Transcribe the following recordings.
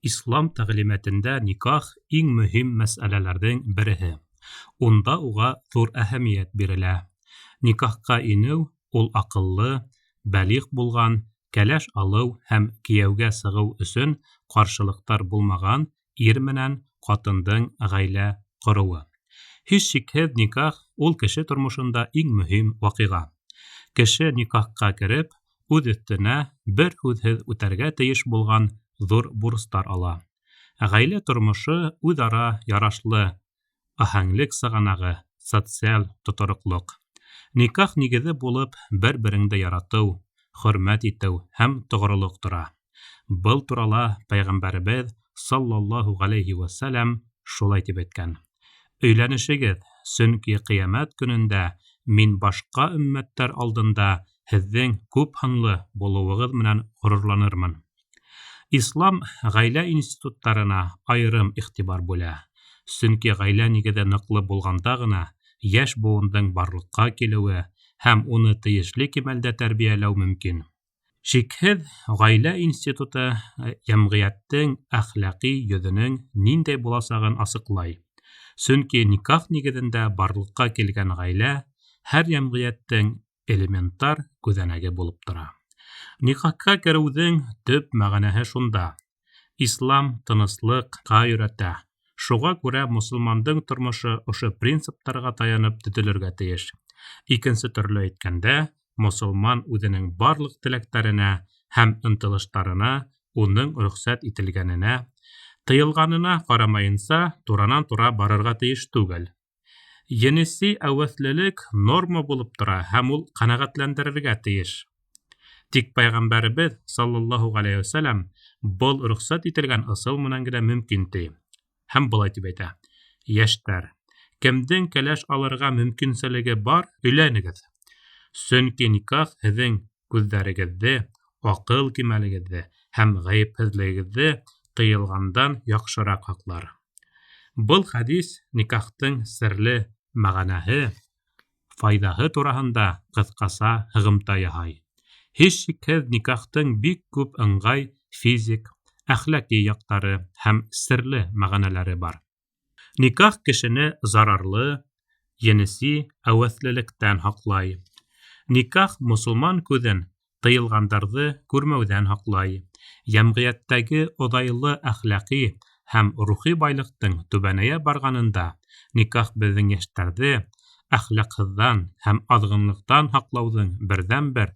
Ислам тәғлимәтендә никах иң мөһим мәсьәләләрҙең береһе. Унда уға ҙур әһәмиәт бирелә. Никахҡа инеү ул аҡыллы, бәлиғ булған, кәләш алыу һәм кейәүгә сығыу өсөн ҡаршылыҡтар булмаған ир менән ҡатындың ғаилә ҡороуы. Һис шикһеҙ, никах ул кеше тормошонда иң мөһим ваҡиға. Кеше никахҡа кереп, үҙ өҫтөнә бер һүҙһеҙ үтәргә тейеш булған ҙур бурыстар ала. Ғаилә тормошо үҙ-ара ярашлы аһәңлек сығанағы, социаль тотороҡлоҡ. Никах нигеҙе булып бер-береңде яратыу, хөрмәт итеү һәм тоғролоҡ тора. Был турала пәйғәмбәребеҙ саллаллаһу ғәләйһи вә сәләм шулай тип әйткән: Өйләнешегеҙ, сөнки ҡиәмәт көнөндә мин башҡа өммәттәр алдында һеҙҙең күп һанлы булыуығыҙ менән ғорурланырмын. Ислам ғаилә институттарына айырым иғтибар бүлә. Сөнки ғаилә нигеҙе ныҡлы булғанда ғына йәш быуындың барлыҡҡа килеүе һәм уны тейешле кимәлдә тәрбиәләү мөмкин. Шикһеҙ, ғаилә институты йәмғиәттең әхлаҡи йөҙөнөң ниндәй буласағын асыҡлай. Сөнки никах нигеҙендә барлыҡҡа килгән ғаилә һәр йәмғиәттең элементар күҙәнәге булып тора. Никахҡа кереүҙең төп мәғәнәһе шунда. Ислам тыныслыҡҡа өйрәтә. Шуға күрә мосолмандың тормошо ошо принциптарға таянып төҙөлөргә тейеш. Икенсе төрлө әйткәндә, мосолман үҙенең барлыҡ теләктәренә һәм ынтылыштарына уның рөхсәт ителгәненә, тыйылғанына ҡарамайынса туранан-тура барырға тейеш түгел. Енси әүәҫлелек норма булып тора һәм ул ҡәнәғәтләндерергә тейеш. Тик пәйғәмбәребеҙ саллаллаһу ғәләйһи вәсәләм был рөхсәт ителгән ысул менән генә мөмкин ти. Һәм былай тип әйтә: Йәштәр, кемдең кәләш алырға мөмкинселеге бар, өйләнегеҙ. Сөнки никах һеҙҙең күҙҙәрегеҙҙе, аҡыл кимәлегеҙҙе һәм ғәйепһеҙлегегеҙҙе тыйылғандан яҡшыраҡ һаҡлар. Был хәдис никахтың серле мәғәнәһе, файҙаһы тураһында ҡыҫҡаса һығымта яһай. Һис шикһеҙ, никахтың бик күп ыңғай физик, әхлаҡи яҡтары һәм серле мәғәнәләре бар. Никах кешене зарарлы, енси әүәҫлелектән һаҡлай. Никах мосолман күҙен тыйылғандарҙы күрмәүҙән һаҡлай. Йәмғиәттәге оҙайлы әхлаҡи һәм рухи байлыҡтың түбәнәйә барғанында никах беҙҙең йәштәрҙе әхлаҡһыҙҙан һәм аҙғынлыҡтан һаҡлауҙың берҙән-бер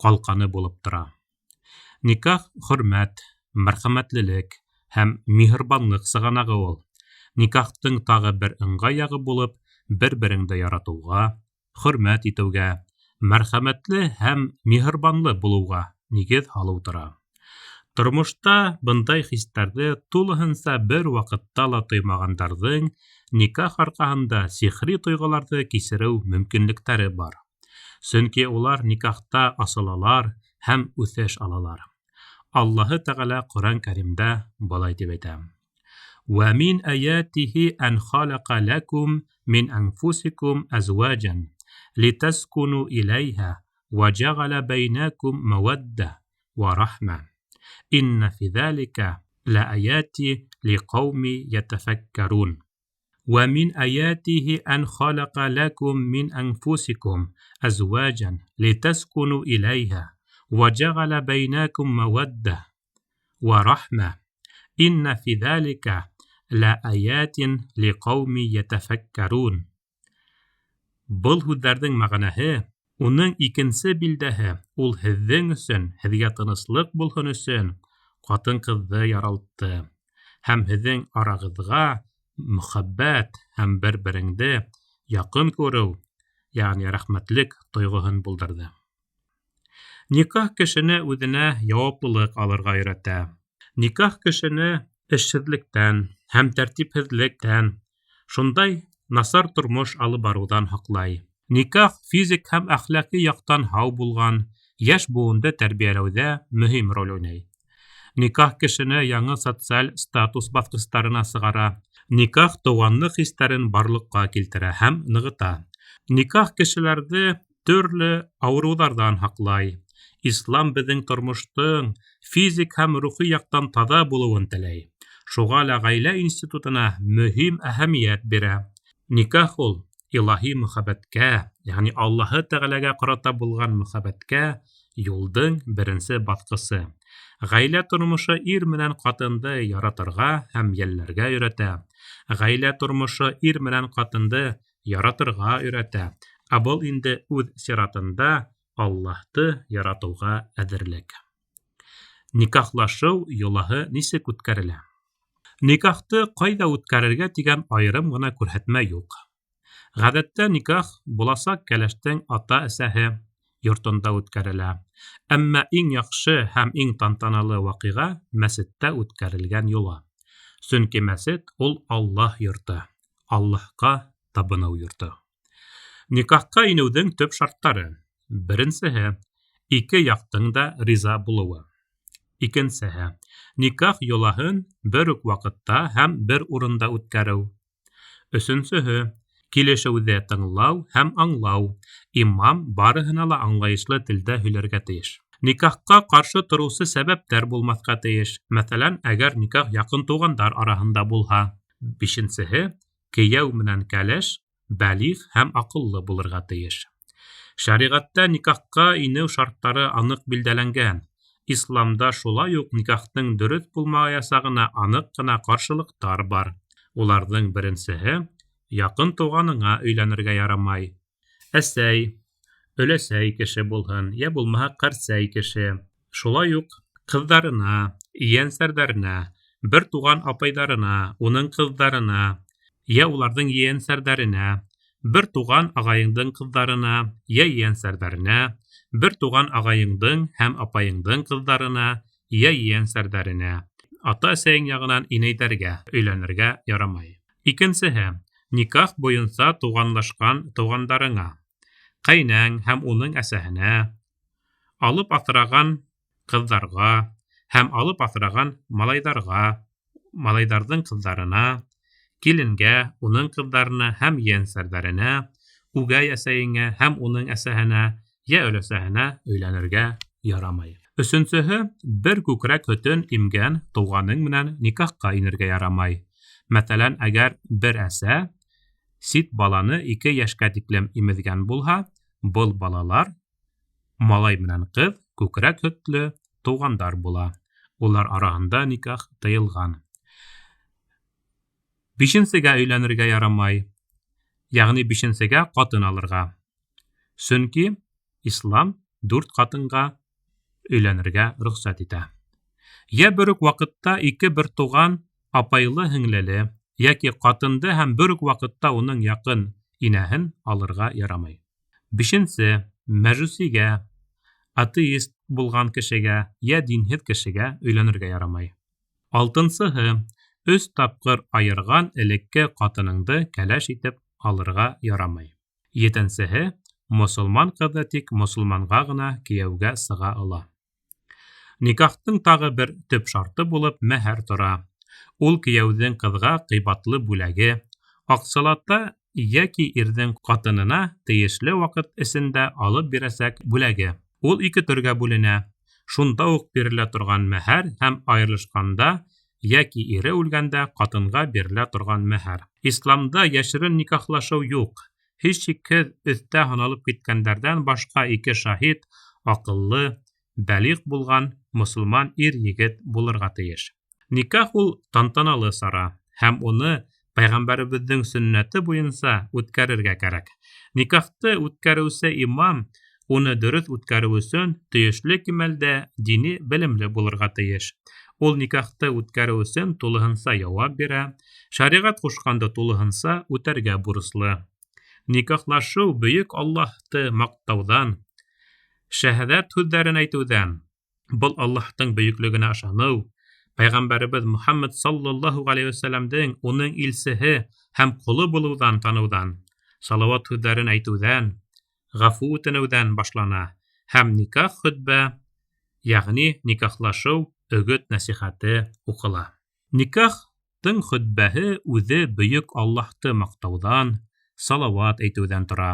ҡалҡаны булып тора. Никах хөрмәт, мәрхәмәтлелек һәм миһырбанлыҡ сығанағы ул. Никахтың тағы бер ыңғай яғы булып бер-береңде яратыуға, хөрмәт итеүгә, мәрхәмәтле һәм миһырбанлы булыуға нигеҙ һалыу тора. Тормошта бындай хистәрҙе тулыһынса бер ваҡытта ла тоймағандарҙың никах арҡаһында сихри тойғоларҙы кисереү мөмкинлектәре бар. Сөнки улар никахта асылалар һәм үҫеш алалар. Аллаһы Тәғәлә Ҡөрьән Кәримдә былай тип әйтә: Вә мин аятиһи ән халаҡа ләкум мин анфусикум әзваҗан литаскуну иләйһа вә җәғәлә бәйнәкум мәвәддә вә рахмә. Инна фи залика лааяти лиҡауми ятафаккарун. Вә мин аятиһи ән халаҡа ләкум мин анфусикум әзваҗан литаскуну иләйһа вә җәғәлә бәйнәкум мәвәддә вә рахмә. Инна фи залика лааятин лиҡауми ятафаккарун. Был һүҙҙәрҙең мәғәнәһе, уның икенсе билдәһе, ул һеҙҙең өсөн, һеҙгә тыныслыҡ булһын өсөн ҡатын-ҡыҙҙы яралтты һәм һеҙҙең арағыҙға мөхәббәт һәм бер-береңде яҡын күреү, йәғни рәхмәтлек тойғоһон булдырҙы. Никах кешене үҙенә яуаплылыҡ алырға өйрәтә. Никах кешене эшһеҙлектән һәм тәртипһеҙлектән, шундай насар тормош алып барыуҙан һаҡлай. Никах физик һәм әхлаҡи яҡтан һау булған йәш быуынды тәрбиәләүҙә мөһим роль уйнай. Никах кешене яңы социаль статус баҫҡыстарына сығара. Никах туғанлыҡ хистәрен барлыҡҡа килтерә һәм нығыта. Никах кешеләрҙе төрлө ауырыуҙарҙан һаҡлай. Ислам беҙҙең тормоштоң физик һәм рухи яҡтан таҙа булыуын теләй. Шуға ла ғаилә институтына мөһим әһәмиәт бирә. Никах ул илаһи мөхәббәткә, йәғни Аллаһы Тәғәләгә ҡарата булған мөхәббәткә юлдың беренсе баҫҡысы. Ғаилә тормошо ир менән ҡатынды яратырға һәм йәлләргә өйрәтә. Ғаилә тормошо ир менән ҡатынды яратырға өйрәтә. Ә был инде үҙ сиратында Аллаһты яратыуға әҙерлек. Никахлашыу йолаһы нисек үткәрелә? Никахты ҡайҙа үткәрергә тигән айырым ғына күрһәтмә юҡ. Ғәҙәттә никах буласаҡ кәләштең ата-әсәһе йортонда үткәрелә. Әммә иң яҡшы һәм иң тантаналы ваҡиға мәсеттә үткәрелгән йола. Сөнки мәсет ул Аллаһ йорто, Аллаһҡа табыныу йорто. Никахҡа инеүҙең төп шарттары. Беренсеһе ике яҡтың да риза булыуы. Икенсеһе никах йолаһын бер үк ваҡытта һәм бер урында үткәреү. Өсөнсөһө килешеүҙе тыңлау һәм аңлау. Имам барыһына ла аңлайышлы телдә һөйләргә тейеш. Никахҡа ҡаршы тороусы сәбәптәр булмаҫҡа тейеш. Мәҫәлән, әгәр никах яҡын туғандар араһында булһа. Бишенсеһе кейәү менән кәләш бәлиғ һәм аҡыллы булырға тейеш. Шәриғәттә никахҡа инеү шарттары аныҡ билдәләнгән. Исламда шулай уҡ никахтың дөрөҫ булмаясағына аныҡ ҡына ҡаршылыҡтар бар. Уларҙың беренсеһе яҡын туғаныңа өйләнергә ярамай. Әсәй, өләсәй кеше булһын, йә булмаһа ҡәрсәй кеше. Шулай уҡ ҡыҙҙарына, ейәнсәрҙәренә, бер туған апайҙарына, уның ҡыҙҙарына, йә уларҙың ейәнсәрҙәренә, бер туған ағайыңдың ҡыҙҙарына, йә ейәнсәрҙәренә, бер туған ағайыңдың һәм апайыңдың ҡыҙҙарына, йә ейәнсәрҙәренә, ата-әсәйең яғынан инәйҙәргә өйләнергә ярамай. Икенсеһе никах буйынса туғанлашҡан туғандарыңа, ҡәйнәң һәм уның әсәһенә, алып аҫраған ҡыҙҙарға һәм алып аҫраған малайҙарға, малайҙарҙың ҡыҙҙарына, киленгә, уның ҡыҙҙарына һәм ейәнсәрҙәренә, үгәй әсәйеңә һәм уның әсәһенә, йә өләсәһенә өйләнергә ярамай. Өсөнсөһө бер күкрәк һөтөн имгән туғаның менән никахҡа инергә ярамай. Мәҫәлән, әгәр бер әсә сит баланы 2 йәшкә тиклем имеҙгән булһа, был балалар малай менән ҡыҙ күкрәк һөтлө туғандар була. Улар араһында никах тыйылған. Бишенсегә өйләнергә ярамай, йәғни бишенсегә ҡатын алырға. Сөнки ислам 4 ҡатынға өйләнергә рөхсәт итә. Йә бер үк ваҡытта 2 бер туған апайлы һеңлеле йәки ҡатынды һәм бер үк ваҡытта уның яҡын инәһен алырға ярамай. Бишенсе мәжүсигә, атеист булған кешегә йә динһеҙ кешегә өйләнергә ярамай. Алтынсыһы 3 тапҡыр айырған элекке ҡатыныңды кәләш итеп алырға ярамай. Етенсеһе мосолман ҡыҙы тик мосолманға ғына кейәүгә сыға ала. Никахтың тағы бер төп шарты булып мәһәр тора. Ул кейәүҙең ҡыҙға ҡыйбатлы бүләге, аҡсалата йәки ирҙең ҡатынына тейешле ваҡыт эсендә алып бирәсәк бүләге. Ул 2 төргә бүленә. Шунда уҡ бирелә торған мәһәр һәм айырылышҡанда йәки ире үлгәндә ҡатынға бирелә торған мәһәр. Исламда йәшерен никахлашыу юҡ. Һис шикһеҙ өҫтә һаналып киткәндәрҙән башҡа 2 шаһит, аҡыллы, бәлиғ булған мосолман ир-егет булырға тейеш. Никах ул тантаналы сара һәм уны пәйғәмбәребеҙҙең сөннәте буйынса үткәрергә кәрәк. Никахты үткәреүсе имам уны дөрөҫ үткәреү өсөн тейешле кимәлдә дини белемле булырға тейеш. Ул никахты үткәреү өсөн тулыһынса яуап бирә, шәриғәт ҡушҡанды тулыһынса үтәргә бурыслы. Никахлашыу бөйөк Аллаһты маҡтауҙан, шәһәҙәт һүҙҙәрен әйтеүҙән, был Аллаһтың бөйөклөгөнә ышаныу, Пәйғәмбәребеҙ Мөхәммәд саллаллаһу ғәләйһи вәсәләмдең уның илсеһе һәм ҡоло булыуҙан таныуҙан, салауат һүҙҙәрен әйтеүҙән, ғәфү үтенеүҙән башлана һәм никах хөтбә, йәғни никахлашыу өгөт нәсихәте уҡыла. Никахтың хөтбәһе үҙе бөйөк Аллаһты маҡтауҙан, салауат әйтеүҙән тора.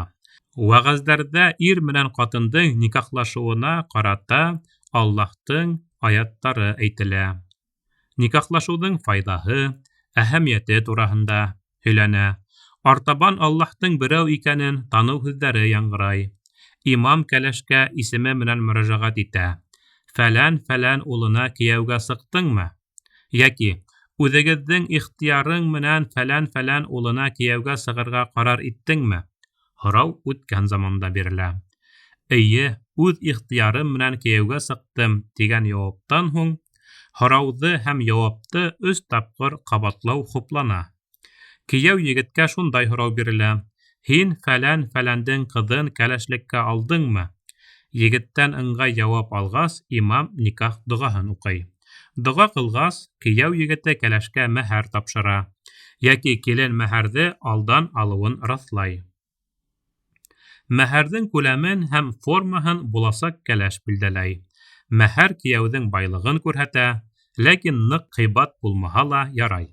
Вәғәздәрҙә ир менән ҡатындың никахлашыуына ҡарата Аллаһтың аяттары әйтелә. Никахлашыуҙың файҙаһы, әһәмиәте тураһында һөйләнә. Артабан Аллаһтың берәү икәнен таныу һүҙҙәре яңғырай. Имам кәләшкә исеме менән мөрәжәғәт итә. Фәлән-фәлән улына кейәүгә сыҡтыңмы? Йәки үҙегеҙҙең ихтыярың менән фәлән-фәлән улына кейәүгә сығырға ҡарар иттеңме? Һорау үткән заманда бирелә. Эйе, үҙ ихтыярым менән кейәүгә сыҡтым тигән яуаптан һуң һорауҙы һәм яуапты өс тапҡыр ҡабатлау хуплана. Кейәү егеткә шундай һорау бирелә: Һин фәлән-фәләндең ҡыҙын кәләшлеккә алдыңмы? Егеттән ыңғай яуап алғас, имам никах доғаһын уҡый. Доға ҡылғас, кейәү егете кәләшкә мәһәр тапшыра, йәки килен мәһәрҙе алдан алыуын раҫлай. Мәһәрҙең күләмен һәм формаһын буласаҡ кәләш билдәләй. Мәһәр кейәүҙең байлығын күрһәтә, ләкин ныҡ ҡыйбат булмаһа ла ярай.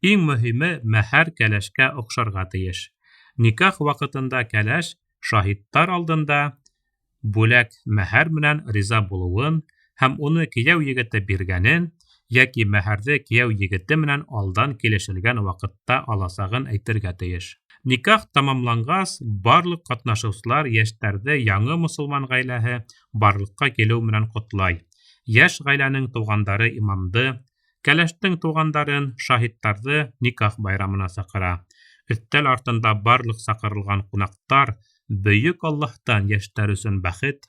Иң мөһиме, мәһәр кәләшкә оҡшарға тейеш. Никах ваҡытында кәләш шаһиттар алдында бүләк мәһәр менән риза булыуын һәм уны кейәү егете биргәнен йәки мәһәрҙе кейәү егете менән алдан килешелгән ваҡытта аласағын әйтергә тейеш. Никах тамамланғас, барлыҡ ҡатнашыусылар йәштәрҙе яңы мосолман ғаиләһе барлыҡҡа килеү менән ҡотлай. Йәш ғаиләнең туғандары имамды, кәләштең туғандарын, шаһиттарҙы никах байрамына саҡыра. Өҫтәл артында барлыҡ саҡырылған ҡунаҡтар бөйөк Аллаһтан йәштәр өсөн бәхет,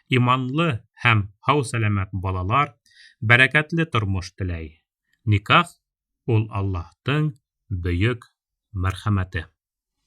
иманлы һәм һау-сәләмәт балалар, бәрәкәтле тормош теләй. Никах ул Аллаһтың бөйөк мәрхәмәте.